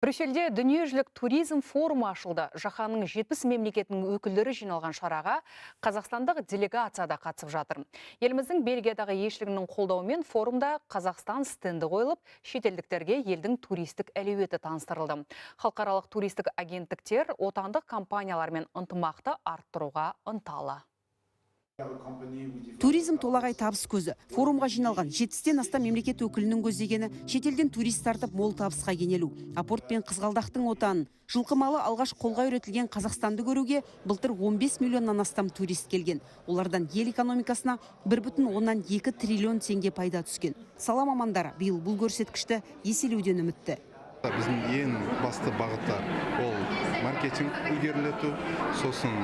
Брюссельде дүниежүзілік туризм форумы ашылды. Жаһанның 70 мемлекетінің өкілдері жиналған шараға қазақстандық делегация да қатысып жатыр. Еліміздің Бельгиядағы елшілігінің қолдауымен форумда Қазақстан стенді қойылып, шетелдіктерге елдің туристік әлеуеті таныстырылды. Халықаралық туристік агенттіктер отандық компаниялармен ынтымақты арттыруға ынталы. Туризм — толағай табыс көзі. Форумға жиналған 70-тен астам мемлекет өкілінің көздегені — шетелден турист тартып, мол табысқа кенелу. Апорт пен қызғалдақтың отанын, жылқы малы алғаш қолға үйретілген Қазақстанды көруге былтыр 15 миллионнан астам турист келген. Олардан ел экономикасына 1,2 триллион теңге пайда түскен. Сала мамандары биыл бұл көрсеткішті еселеуден үмітті. Біздің ең басты бағыттар — ол маркетинг ілгерілету, сосын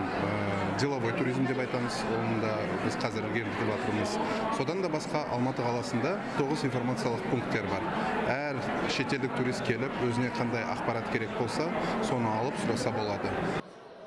деловой туризм деп айтамыз, оны да біз қазір ілгерілетіп жатырмыз. Содан да басқа Алматы қаласында тоғыз информациялық пункттер бар. Әр шетелдік турист келіп, өзіне қандай ақпарат керек болса, соны алып сұраса болады.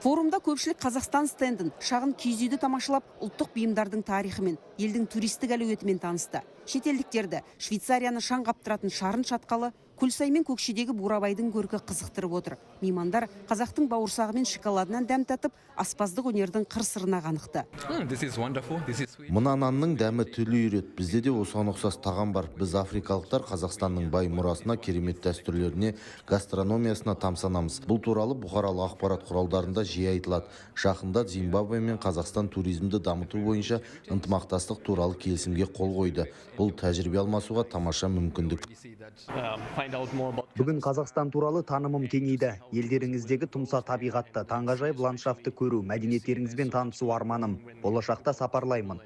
Форумда көпшілік Қазақстан стендін, шағын киіз үйді тамашалап, ұлттық бұйымдардың тарихымен, елдің туристік әлеуетімен танысты. Шетелдіктерді Швейцарияны шаң қаптыратын Шарын шатқалы, Көлсай мен Көкшедегі Бурабайдың көркі қызықтырып отыр. Меймандар қазақтың бауырсағы мен шоколадынан дәм татып, аспаздық өнердің қыр сырына қанықты. This is wonderful. This is sweet. Мына нанның дәмі тіл үйіреді. Бізде де осыған ұқсас тағам бар. Біз, африкалықтар, Қазақстанның бай мұрасына, керемет дәстүрлеріне, гастрономиясына тамсанамыз. Бұл туралы бұқаралық ақпарат құралдарында жиі айтылады. Жақында Зимбабве мен Қазақстан туризмді дамыту бойынша ынтымақтастық туралы келісімге қол қойды. Бұл — тәжірибе алмасуға тамаша мүмкіндік. Find out more about Бүгін Қазақстан туралы танымым кеңейді. Елдеріңіздегі тұмса табиғатты, таңғажайып ландшафтты көру, мәдениеттеріңізбен танысу арманым. Болашақта сапарлаймын.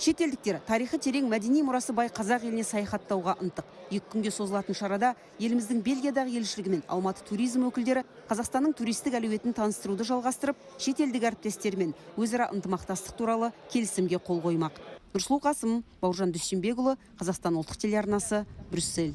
Шетелдіктер тарихы терең, мәдени мұрасы бай қазақ еліне саяхаттауға ынтық. 2 күнге созылатын шарада еліміздің Бельгиядағы елшілігі мен Алматы туризм өкілдері Қазақстанның туристік әлеуетін таныстыруды жалғастырып, шетелдік әріптестермен өзара ынтымақтастық туралы келісімге қол қоймақ. Нұрсұлу Қасым, Бауыржан Дүйсенбекұлы, Қазақстан ұлттық телеарнасы, Брюссель.